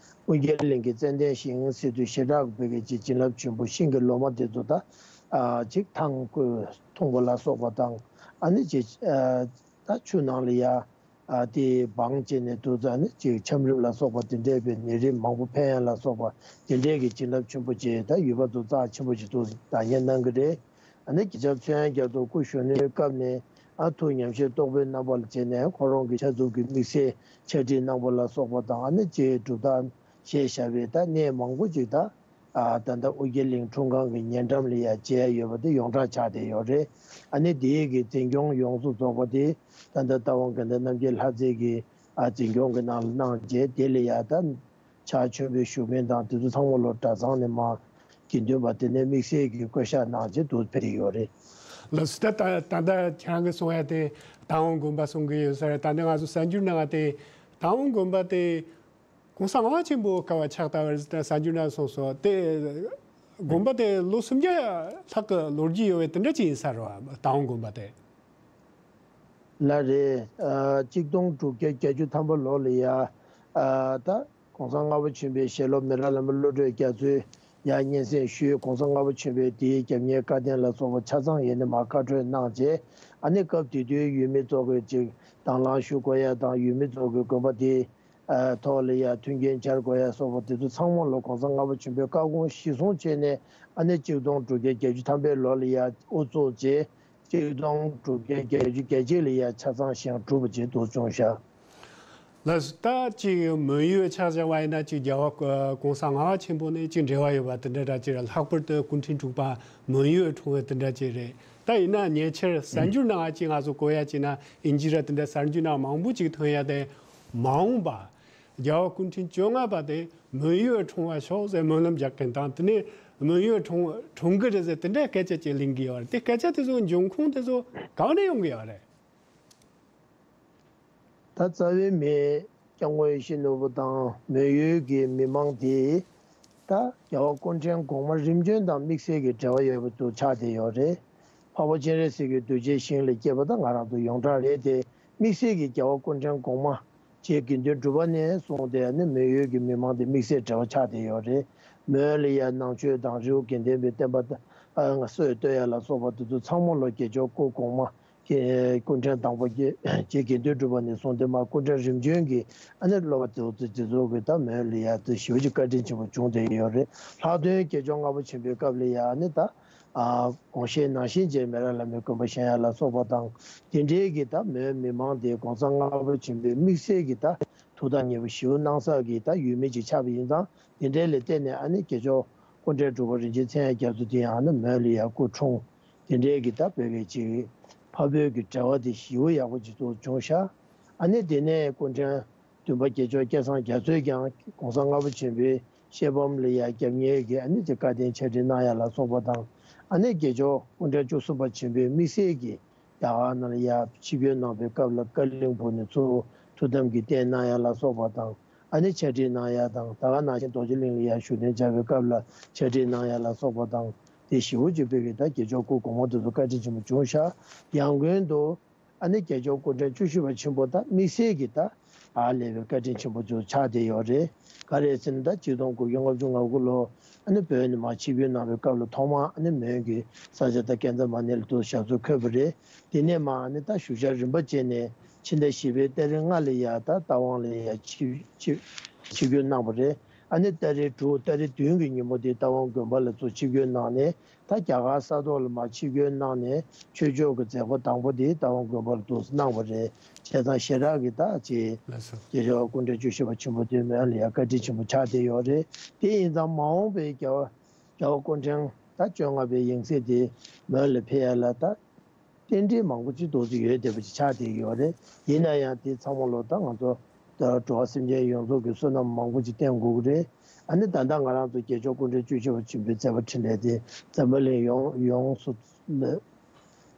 ཨོ་རྒྱན་གླིང་གི་ཙན་དན་ཤིང་ཟེར་དུས་ཞེ་དྲག་བོད་སྐད་ཀྱི་བྱིན་རླབས་ཆེན་པོ་ཤིང་གི་ལོ་མ་དེ་ཚོ་ད་ཨ་ཅིག་ཐང་བཀོད་འཐུང་བ་ལ་སོགས་པ་དང་། ཨ་ནི་ཅིག་ཨ་ད་ཆུ་ནང་ལ་ཡ་ཨ་དེ་སྦང་བྱས་ནས་དུ་ཙ་ནི་ཅིག་ཆམ་རིམས་ལ་སོགས་པ་དེ་འདྲས་པའི་ནད་རིམས་མང་པོ་ཕན་ཡ་ལ་སོགས་པ་དེ་འདྲས་ཀྱི་བྱིན་རླབས་ཆེན་པོ་ཅིག་ད་ཡུལ་པ་ཚོ་རྩ་ཆེན་པོ་ཅིག་ཏུ་བདག་ཉར་གནང་གི་རེད། ཨ་ནི་རྒྱལ་ཚབ་ཚངས་དབྱངས་རྒྱ་མཚོ་སྐུ་གཞོན་ནུའི་སྐབས་ནས་ཨ་ཐུགས་ཉམས་བཞེས་རྟོགས་པའི་རྣམ་པ་ལ་བྱས་ནས་ཁོ་རང་གི་ཕྱག་མཛུབ་ཀྱི་དམིགས་བསལ་ཕྱག་བྲིས་གནང་བ་ལ་སོགས་པ་དང་། ཨ་ནི་ཅིག་སྒྲུབ་ཐབས་བཞེས་བཞག་པའི་ད་གནས་མང་པོ་ཅིག་ད། ཨ་ད་ལྟ་ཨོ་རྒྱན་གླིང་འཁྲུངས་ཁང་གི་ཉེ་འགྲམ་ལ་ཡ་མཇལ་ཡོད་པ་དེ་ཡོངས་གྲགས་ཆགས་བསྡད་ཡོད་རེད། ཨ་ནི་དེའི་གི་འཛིན་སྐྱོང་ཡོངས་སུ་རྫོགས་པ་དེ་ད་ལྟ་རྟ་དབང་དགེ་ལྡན་རྣམ་རྒྱལ་ལྷ་རྩེ་གི་ཨ་འཛིན་སྐྱོང་གི་ནང་ལ་གནང་རྗེས་དེ་ལ་ཡ་ད་ཕྱག་མཆོད་འབུལ་ཞུ་མཁན་དང་དེ་ཚོ་ཚང་མ་ལོ་གྲྭ་ཚང་ནས་མར་དགེ་འདུན་པ་དེ་ནས་དམིགས་བསལ་གྱི་བསྐོ་བཞག་གནང་རྗེས་དུ་ཕེབས་ཡོད་རེད། ལགས་སོ། ད་ད་ད་ལྟ་ཁྱེད་རང་གིས་གསུང་ཡ་དེ་དང་བོ་དགོན་པ་གསུང་གི་ཡོད་ས་རེད། ད་ནི་ང་ཚོ་གསར་འགྱུར་ནང་དེ་དང་བོ་དགོན་པ་དེ། གོང་ས་ལྔ་པ་ཆེན་པོའི་སྐབས་ཆགས་བསྡད་པ་རེད་ཟེར་ན་གསར་འགྱུར་ནང་གསུངས་སོང་། དེ་དགོན་པ་དེ་ལོ་སུམ་བརྒྱ་ལྷག་གི་ལོ་རྒྱུས་ཡོད་པའི་དེ་འདྲ་ཅིག་ཡིན་ས་རེད་བ། དང་བོ་དགོན་པ་དེ། ལགས་རེད། ཨ་གཅིག་སྟོང་དྲུག་བརྒྱ་བརྒྱད་ཅུ་ཐམ་པ་ལོ་ལ་ཡ་ཨ་ད་གོང་ས་ལྔ་པ་ཆེན་པོའི་ཞལ་སློབ་མི་རབས་བླ་མ་བློ་གྲོས་རྒྱ་མཚོས་ ཡར་སྙན་སེང་ཞུས། གོང་ས་ལྔ་པ་ཆེན་པོས་དེའི་རྒྱབ་གཉེར་བཀའ་བསྟན་ལ་སོགས་པ་ཆ་ཚང་ཡིན་ནི་མར་བཀའ་འཁྲོལ་གནང་རྗེས། ཨ་ནི་སྐབས་དེ་དུས་ཡུལ་མི་ཚོ་གི་ཅིག་དང་བླངས་ཞུ་དགོས་ཡ་དང་། ཡུལ་མི་ཚོ་གི་དགོན་པ་དེ་ཨ་ཐོག་ལ་ཡ་མཐུན་རྐྱེན་སྦྱར་དགོས་ཡ་སོགས་པ་དེ་ཚོ་ཚང་མ་ལ་གོང་ས་ལྔ་པ་ཆེན་པོས་བཀའ་དགོངས་གཞིར་བཟུང་བྱས་ནས། ཨ་ནི་གཅིག་སྟོང་དྲུག་བརྒྱ་བརྒྱད་ཅུ་ཐམ་པའི་ལོ་ལ་ཡ་དབུ་འཛུགས་རྗེས། གཅིག་སྟོང་དྲུག་བརྒྱ་བརྒྱད་ཅུ་གྱ་གཅིག་ལ་ཡ་ཆ་ཚང་བཞེངས་གྲུབ་པ་ཅིག་ཏུ་བྱུང་ཤག། ལགས་སོ། ད་ཅིག་མོན་ཡུལ་ཆ་བཞག་པ་ཡིན་ན། ཅིག་རྒྱལ་བ་གོང་ས་ལྔ་པ་ཆེན་པོ་ནས་ཅིག་འབྲེལ་བ་ཡོད་པ་དེ་འདྲ་འདྲ་ཅིག་རེད། ལྷག་པར་དུ་སྐུ་ཕྲེང་དྲུག་པ་མོན་ཡུལ་འཁྲུངས་པ་དེ་འདྲ་ཅིག་རེད། ད་ཡིན་ན་ཉེ་ཆར་གསར་འགྱུར་ནང་ཅིག་ང་ཚོ་གོ་ཡ་ཅིག་ན། ཨིན་ཇི་ར་དེ་འདྲ་གསར་འགྱུར་ནང་མང་པོ་ཅིག་ཐོན་ཡ་དེ། མ་འོངས་པ་རྒྱལ་བ་སྐུ་ཕྲེང་བཅོ་ལྔ་པ་དེ་མོན་ཡུལ་འཁྲུངས་པ་ཤོག་ཟེར་སྨོན་ལམ་རྒྱག་མཁན་དང་། དེ་ནས་མོན་ཡུལ་འཁྲུངས་འཁྲུངས་གི་རེད་ཟེར་དེ་འདྲའི་སྐད་ཆ་ཅིག་གླེང་གི་ཡོད་རེད། དེ་སྐད་ཆ་དེ་ཚོ་འབྱུང་ཁུངས་དེ་ཚོ་གང་ནས་ཡོང་གི་ཡོད་རེད། ད་རྩ་བའི་མི་སྐྱབས་མགོན་ཡིད་བཞིན་ནོར་བུ་དང་མོན་ཡུལ་གྱི་མི་མང་དེ། ད་རྒྱལ་བ་སྐུ་ཕྲེང་གོང་མ་རིམ་བྱོན་དང་དམིགས་བསལ་གྱི་འབྲེལ་བ་ཡོད་པ་དུ་ཆགས་བསྡད་ཡོད་རེད། འཕགས་པ་སྤྱན་རས་གཟིགས་ཀྱི་གདུལ་བྱའི་ཞིང་ལ་སྐྱེས་པ་ད་ང་རང་ཚོ་ཡོངས་གྲགས་རེད་དེ། དམིགས་བསལ་གྱི་རྒྱལ་བ་སྐུ་ཕྲེང་གོང་མ་རྗེ་དགེ་འདུན་གྲུབ་པ་ནས་བཟུང་སྟེ་ནི་མོན་ཡུལ་གྱི་མི་མང་དེ་དམིགས་བསལ་འབྲེལ་བ་ཆགས་བསྡད་ཡོད་རེད། མོན་ལ་ཡ་ནང་ཆོས་དང་རི་བོ་དགེ་ལྡན་པའི་བསྟན་པ་ད་ཨ་སྲོལ་གཏོད་ཡ་ལ་སོགས་པ་དེ་ཚོ་ཚང་མ་ལོ་དགེ་སྦྱོར་སྐུ་གོང་མ་སྐུ་ཕྲེང་དང་པོ་རྗེ་དགེ་འདུན་གྲུབ་པ་ནས་བཟུང་སྟེ་མར་སྐུ་ཕྲེང་རིམ་བྱོན་གྱི་ཨ་ནི་སློབ་པ་དེ་ཚོ་དེ་ཚོ་གི་ད་མོན་ལ་ཡ་དེ་ཞེ་པོ་ཅིག་བཀའ་དྲིན་ཆེན་པོ་བྱུང་བསྡད་ཡོད་རེད། ལྷག་དོན་དགེ་སྦྱོར་ལྔ་པ་ཆེན་པོའི་སྐབས་ལ་ཡ་ཨ་ནི་ད་ཨ་དགོངས་བཞེད་ནང་བཞིན་བྱས་མི་ར་ལ་མའི་དགོན་པ་བཞེངས་ཡ་ལ་སོགས་པ་དང་། དེ་འདྲའི་གི་ད་མོན་མི་མང་དེ་གོང་ས་ལྔ་པ་ཆེན་པོའི་དམིགས་བསལ་གྱི་ད་ཐུགས་དམ་གཉེར་པ་ཞེ་པོ་གནང་ས་གི་ད་ཡུལ་མི་ཅིག་ཆགས་པ་ཡིན་ཙང་། དེ་འདྲའི་ལ་བརྟེན་ནས་ཨ་ནི་དགེ་སྦྱོར་སྐུ་ཕྲེང་དྲུག་པ་རིན་ཆེན་མཚན་ཡབ་རྒྱ་མཚོ་དེ་ཡང་ཨ་ནི་མོན་ལ་ཡ་སྐུ་འཁྲུངས། དེ་འདྲའི་གི་ད་བོད་པའི་ཅིག་ཕ་བོད་ཀྱི་འབྲེལ་བ་དེ་ཞེ་པོ་ཡག་པོ་ཅིག་ཏུ་བྱུང་ཤག། ཨ་ནི་དེ་ནས་སྐུ་ཕྲེང་བདུན་པ་དགེ་སྦྱོར་སྐལ་བཟང་རྒྱ་མཚོས་ཀྱང་གོང་ས་ལྔ་པ་ཆེན་པོའི་ཤེལ་བམ་ལ་ཡ་རྒྱབ་གཉེར་གྱི་ཨ་ནི་ཅིག་བཀའ་བསྟན་ཆ་འགྲིག་གནང་ཡ་ལ་སོགས་པ་དང་། ཨ་ནི་དགེ་སྦྱོར་སྐུ་ཕྲེང་བཅུ་གསུམ་པ་ཆེན་པོའི་དམིགས་བསལ་གྱི་རྒྱ་གར་ནང་ལ་ཡ་ཆིབས་བསྒྱུར་གནང་བའི་སྐབས་ལ་ཀ་ལིང་ཕུག་ནས་ཚུར་ཐུགས་དམ་གྱི་རྟེན་གནང་ཡ་ལ་སོགས་པ་དང་། ཨ་ནི་ཆ་འགྲིག་གནང་ཡ་དང་། ད་ག་ནང་བཞིན་རྡོ་རྗེ་གླིང་ལ་ཡ་བཞུགས་གདན་འཇགས་པའི་སྐབས་ལ་ཆ་འགྲིག་གནང་ཡ་ལ་སོགས་པ་དང་། དེ་ཞེ་པོ་ཅིག་བོད་ཀྱི་ད་དགེ་སྦྱོར་སྐུ་གོང་མ་དེ་ཚོ་བཀའ་དྲིན་ཆེན་པོ་བྱུང་ཤག། ཡང་ཀུན་ཏུ་ཨ་ནི་དགེ་སྦྱོར་སྐུ་ཕྲེང་བཅུ་བཞི་པ་ཆེན་པོ་ད་དམིགས་བསལ་གྱི་ད་ཨ་ལས་པའི་བཀའ་དྲིན་ཆེན་པོ་ཚོ་ཆགས་བསྡད་ཡོད་རེད། ག་རེ་ཟེར་ན་ད་ཆིག་སྟོང་དགུ་བརྒྱ་ལྔ་བཅུ་ང་དགུ་ལོ་ཨ་ནི་བོད་ནས་མར་ཆིབས་བསྒྱུར་གནང་བའི་སྐབས་ལ་ཐོག་མར་ཨ་ནི་མོན་གྱི་ས་ཆ་ད་ཀན་ཛ་མ་ནི་ལ་དུ་ཞབས་སོར་འཁོད་པ་རེད། དེ་ནས་མར་ཨ་ནི་ད་བཞུགས་ཞག་རིམ་པ་བྱས་ནས་ཕྱི་ཟླ་བཞི་པའི་ཏ་རིག་ལྔ་ལ་ཡ་ད་རྟ་དབང་ལ་ཡ་ཆིབས་ཆིབས་ཆིབས་བསྒྱུར་གནང་བ་རེད། ཨ་ནི་ཏ་རིག་དྲུག་ཏ་རིག་བདུན་གྱི་ཉིན་མོ་དེ་རྟ་དབང་དགོན་པ་ལ་ཚུར་ཆིབས་བསྒྱུར་གནང་ནས། ད་རྒྱ་གར་ས་ཐོག་ལ་མར་ཆིབས་བསྒྱུར་གནང་ནས་ཆོས་ཕྱོགས་ཀྱི་མཛད་སྒོ་དང་པོ་དེ་རྟ་དབང་དགོན་པ་ལ་འདུག་སེ་གནང་བ་རེད། བྱས་ཙང་ཞེ་དྲག་གི་ད་ཅེས་ལགས་སོ། དགེ་སྦྱོར་སྐུ་ཕྲེང་བཅུ་བཞི་པ་ཆེན་པོ་དེ་མོན་ལ་ཡ་བཀའ་དྲིན་ཆེན་པོ་ཆགས་བསྡད་ཡོད་རེད། དེ་ཡིན་ཙང་མ་འོངས་པའི་རྒྱལ་བ་རྒྱལ་བ་སྐུ་ཕྲེང་ད་བཅོ་ལྔ་པའི་ཡང་སྲིད་དེ་མོན་ལ་ཕེབས་ཡ་ལ་ད་རྟེན་འབྲེལ་མང་པོ་ཅིག་འདུག་སེ་ཡོད་བསྡད་པ་ཅིག་ཆགས་བསྡད་ཡོད་རེད། ཡིན་ན་ཡང་དེ་ཚང་མ་ལོ་ད་ང་ཚོ་ད་འགྲོ་བ་སེམས་ཅན་ཡོངས་རྫོགས་ཀྱི་བསོད་ནམས་མང་པོ་ཅིག་བསྟེན་དགོས་ཀྱི་རེད། ཨ་ནི་ད་ལྟ་ང་རང་ཚོ་དགེ་སྦྱོར་སྐུ་ཕྲེང་བཅུ་བཞི་པ་ཆེན་པོའི་མཛད་པ་འཕྲིན་ལས་དེ་འཛམ་བུ་གླིང་ཡོངས་ཡོངས་སུ་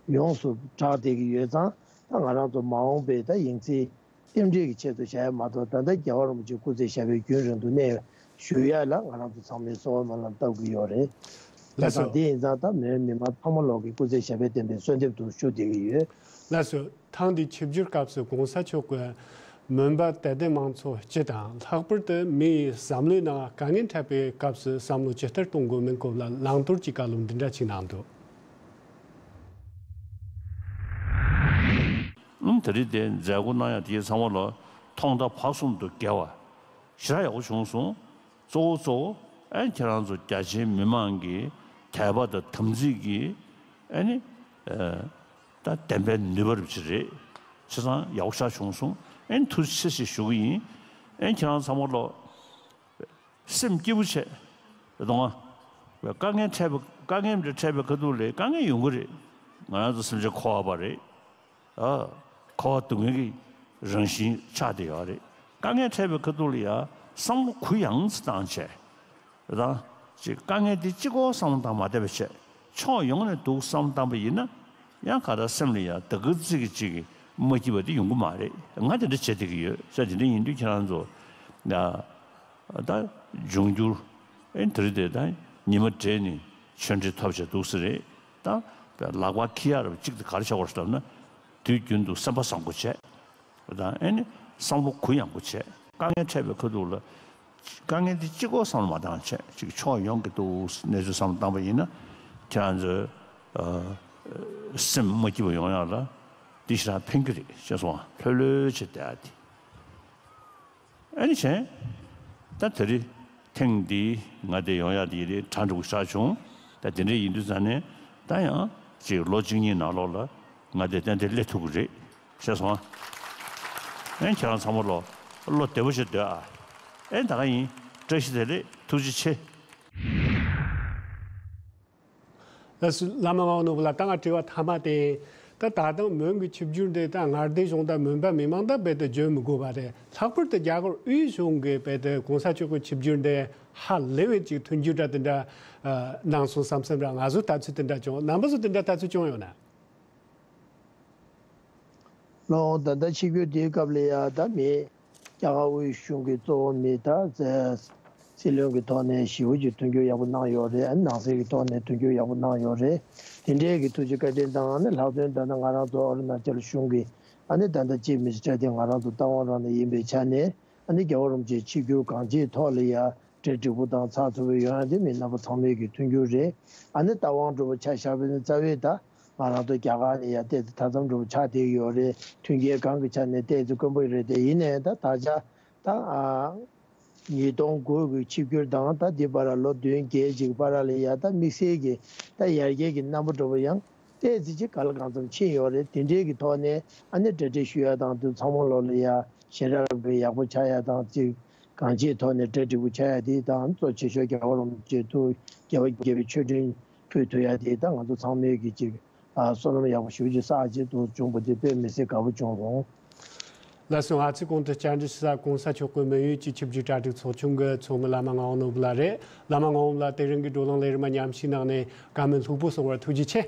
ཡོངས་སུ་གྲགས་བསྡད་ཀྱི་ཡོད་ཙང་། ད་ང་རང་ཚོ་མ་འོངས་པའི་ད་ཡང་སྲིད་རྟེན་འབྲེལ་གྱི་ཆེད་དུ་བྱ་ཡ་མ་གཏོགས། ད་ལྟ་རྒྱལ་བ་རིན་པོ་ཆེ་སྐུ་ཚེ་ཞབས་པད་རྒྱུན་རིང་དུ་གནས་བཞུགས་ཡ་ལ་ང་རང་ཚོ་ཚང་མས་གསོལ་བ་སྨོན་ལམ་བཏབ་ཀྱི་ཡོད་རེད། ལགས་སོ། དེ་ཡིན་ཙང་ད་མོན་མི་མང་ཚང་མ་ལོག་གི་སྐུ་ཚེ་ཞབས་པད་བརྟན་པའི་གསོལ་འདེབས་དུ་ཞུ་བསྡད་ཀྱི་ཡོད། ལགས་སོ། ཐེངས་འདིའི་ཆིབས་བསྒྱུར་སྐབས་སུ་གོང་ས་མཆོག་གིས་མོན་པ་དད་ལྡན་མང་ཚོགས་སྤྱི་དང་། ལྷག་པར་དུ་མི་ཡི་བསམ་བློའི་ནང་དཀའ་ངལ་འཕྲད་པའི་སྐབས་སུ་བསམ་བློ་ཇི་ལྟར་གཏོང་དགོས་མིན་སྐོར་ལ་བླང་དོར་གྱི་བཀའ་སློབ་འདི་འདྲ་ཅིག་གནང་འདུག། ཨུམ། དེ་རིང་དེ་མཛད་སྒོ་གནང་ཡག་དེ་ཚང་མ་ལ་ཐོག་མཐའ་བར་གསུམ་དུ་དགེ་བ་ཞེ་དྲག་ཡག་པོ་བྱུང་སོང་། གཙོ་བོ་གཙོ་བོ་ཨ་ནི་ཁྱེད་རང་ཚོ་རྒྱ་ཆེའི་མི་མང་གི་དད་པ་དང་དམ་ཚིག་གི་ཨ་ནི་ཨ་ད་བདེན་པའི་ནུས་པ་རུ་ཅིག་རེད། བྱས་ཙང་ཡག་པོ་ཞེ་དྲག་བྱུང་སོང་། ཨ་ནི་ཐུགས་རྗེ་ཆེ་ཞེས་ཞུ་གི་ཡིན། ཨ་ནི་ཁྱེད་རང་ཚང་མ་ལ་སེམས་སྐྱིད་པོ་བྱས། རེད་དང་། དཀའ་ངལ་འཕྲད་པའི་དཀའ་ངལ་འཕྲད་པའི་ཁ་ཐུག་ལ་དཀའ་ངལ་ཡོང་གི་རེད། ང་རང་ཚོ་སེམས་ཅན་འཁོར་བ་པ་རེད། ཨ། འཁོར་བ་སྡུག་བསྔལ་གྱི་རང་བཞིན་ཆགས་བསྡད་ཡོད་རེད། དཀའ་ངལ་འཕྲད་པའི་ཁ་ཐུག་ལ་ཡ་བསམ་བློ་གུ་ཡངས་སུ་བཏང་བྱས། རེད་དང་། ཅིག་དཀའ་ངལ་འདི་གཅིག་པོ་བསམ་བློ་བཏང་མ་བསྡད་པ་བྱས། ཕྱོགས་ཡོངས་ནས་འདུག་བསམ་བློ་བཏང་པ་ཡིན་ན། ཡང་ག་ད་སེམས་ལ་ཡ་ད་གི་ཙི་གི་ཅིག་གི་མ་སྐྱིད་པ་འདི་ཡོང་གི་མ་རེད། ང་དེ་འདྲ་བྱེད་བསྡད་ཀྱི་ཡོད། ས་དེ་འདྲ་ཡིན་དུས་ཁྱེད་རང་ཚོ་ཡ། ད་འབྱུང་འགྱུར་ཨེ་དེ་རིང་དེ་ད་ཉི་མ་སྦྲེལ་ནས་ཆོས་འབྲེལ་ཐོབ་བྱས་འདུག་སེ་རེད། ད་ལག་པ་འཁྱེར་ཡ་ར་གཅིག་དེ་ག་རེ་བྱ་དགོས་རེད་ལབ་ན། དུས་རྒྱུན་དུ་སེམས་པ་བཟང་པོ་བྱས། ད་ཨེ་ནི་བསམ་བློ་གུ་ཡངས་པོ་བྱས། དཀའ་ངལ་འཕྲད་པའི་ཁ་ཐུག་ལ་ དཀའ་ངལ་འདི་གཅིག་པོ་བསམ་བློ་མ་བཏང་བྱས་ཅིག་ཕྱོགས་ཡོངས་ཀྱི་འདུག་གནས་ཚུལ་བསམ་བློ་བཏང་པ་ཡིན་ན་ཁྱེད་རང་ཚོའི་ཨ་སེམས་མ་སྐྱིད་པ་ཡོང་ཡག་ལ་འདི་ཞེ་དྲག་ཕན་གྱི་རེད། ཤེས་སོང་། ལྷོད་ལྷོད་བྱས་བསྡད་ཡག་དེ། ཨ་ནི་བྱས། ད་དེ་རིང་ཐེངས་འདིའི་མངའ་སྡེ་ཡོང་ཡག་དེ་ཡིན་རེད། གྲ་འགྲིག་པོ་ཞེ་དྲག་བྱུང་། ད་དེ་འདྲ་ཡིན་དུས་ཙང་ནས་ད་ཡང་ཅིག་ལོ་གཅིག་གཉིས་ནང་ལོགས་ལ་མངའ་སྡེ་ཏན་ཏན་སླེབས་ཐུབ་ཀྱི་རེད། ཤེས་སོང་ཨ། ཨེ་ཁྱེད་རང་ཚང་མ་ལོ་བློ་བདེ་པོ་བྱས་སྡོད་ཨ། ཨེ་ད་ག་ཡིན། བཀྲ་ཤིས་བདེ་ལེགས། ཐུགས་རྗེ་ཆེ། ལགས་སོ། བླ་མ་ངག་དབང་ནོར་བུ་ལགས། ད་ང་དྲི་བ་མཐའ་མ་དེ། ད་ད་ལྟ་མོན་གྱི་ཆིབས་བསྒྱུར་འདི་ད་མངའ་སྡེ་གཞུང་དང་མོན་པ་མི་མང་དང་རྦད་དེ་བརྗོད་མི་དགོས་པ་རེད། ལྷག་པར་དུ་རྒྱ་གར་དབུས་གཞུང་གིས་རྦད་དེ་གོང་ས་མཆོག་གི་ཆིབས་བསྒྱུར་འདི་ཧ་ལས་པའི་ཅིག་མཐུན་འགྱུར་འདྲ་དེ་འདྲ་ཨ་གནང་སོང་བསམ་བསམ་ར། ང་ཚོ་ལྟ་ཚུལ་དེ་འདྲ་བྱུང་། རྣམ་པ་ཚོ་དེ་འདྲ་ལྟ་ཚུལ་བྱུང་ཡོད་ན། ལགས་འོང་། ད་ལྟ་ཆིབས་བསྒྱུར་དེའི་སྐབས་ལ་ཡ་ད་མི་རྒྱ་གར་དབུས་གཞུང་གི་གཙོ་བོ་མི་ད་སྲིད་བློན་གྱི་ཐོག་ནས་ཞེ་པོ་ཅིག་མཐུན་འགྱུར་ཡག་པོ་གནང་ཡོད་རེད། ཨ་ནི་ནང་སྲིད་ཀྱི་ཐོག་ནས་མཐུན་འགྱུར་ཡག་པོ་གནང་ཡོད་རེད། དེ་འདྲའི་གི་ཐུགས་རྗེ་བཀའ་དྲིན་དང་། ཨ་ནི་ལྷག་དོན་ད་ནི་ང་རང་ཚོ་ཨ་རུ་ན་ཅལ་གཞུང་གི་ཨ་ནི་ད་ལྟ་ཅིབ་མི་ནི་སི་ཊར་དེ་ང་རང་ཚོ་རྟ་དབང་རང་ནས་ཡིན་པའི་ཆ་ནས། ཨ་ནི་རྒྱལ་བ་རིན་པོ་ཆེའི་ཆིབས་བསྒྱུར་གང་ཅིའི་ཐོག་ལ་ཡ་གྲ་འགྲིག་པོ་དང་ཚགས་ཚུད་པོ་ཡོང་ཡ་དེ་མི་རྣམ་པ་ཚང་མའི་གི་མཐུན་འགྱུར་རེད། ཨ་ནི་རྟ་དབང་འདྲ་པོ་ཆ་བཞག་པ་ཡིན་ན་རྩ་བའི་ད་ང་རང་ཚོ་རྒྱ་གར་ནས་ཡ་ཏོག་ཙམ་ཐ་ཚང་འདྲ་པོ་ཆགས་བསྡད་ཡོད་རེད། མཐུན་རྐྱེན་སྒང་གི་ཆ་ནས་ཏོག་ཙམ་དཀོན་པོ་རེད་དེ། ཡིན་ནའི་ད་ད་ཆ་ད་ཨ་ཉིས་སྟོང་དགུ་གི་ཆིབས་བསྒྱུར་དང་ད་འདི་བར་ལ་ལོ་བདུན་བརྒྱད་ཅིག་བར་ལ་ཡ་ད་དམིགས་བསལ་གྱི་ད་ཡར་རྒྱས་ཀྱི་རྣམ་པ་འདྲ་པོ་ཡང་ཏོག་ཙམ་ཅིག་གང་ལ་གང་འཚམ་ཕྱིན་ཡོད་རེད། དེ་འདྲའི་གི་ཐོག་ནས་ཨ་ནི་གྲ་སྒྲིག་ཞུ་ཡ་དང་དུ་ཚང་མ་ལོ་ལ་ཡ་ཞེ་དྲག་གི་ཡག་པོ་ཆགས་ཡ་དང་ཅིག་གང་ཅིའི་ཐོག་ནས་གྲ་སྒྲིག་པོ་ཆགས་ཡ་དེ་དང་། གཙོ་ཆེ་ཤོས་རྒྱལ་བ་རིན་པོ་ཆེ་ཐུགས་རྒྱལ་བ་དགྱེས་པའི་མཆོད་སྤྲིན་ཕུལ་ཐུབ་ཡ་དེ་ད་ང་ཚོ་ཚང་མས་ཀྱི་ཅིག་ཨ་བསོད་ནམས་ཡག་པོ་ཞེ་པོ་ཅིག་བསགས་ཅིག་འདུག་བྱུང་བ་དེ་དཔེ་མི་སྲིད་དགའ་པོ་བྱུང་སོང་། ལགས་སོ། ཨ་ཙི་གོང་དུ་བཅར་འདྲི་ཞུ་ས་གོང་ས་མཆོག་གི་མི་ཡུལ་གྱི་ཆིབས་བསྒྱུར་གྲ་སྒྲིག་ཚོགས་ཆུང་གི་ཚོགས་མི་བླ་མ་ངག་དབང་ནོར་བུ་ལགས་རེད། བླ་མ་ངག་དབང་ལགས། དེ་རིང་གི་བགྲོ་གླེང་ལས་རིམ་མཉམ་ཞུགས་གནང་ནས་བཀའ་མོལ་ལྷུག་པོ་གསུང་བར་ཐུགས་རྗེ་ཆེ།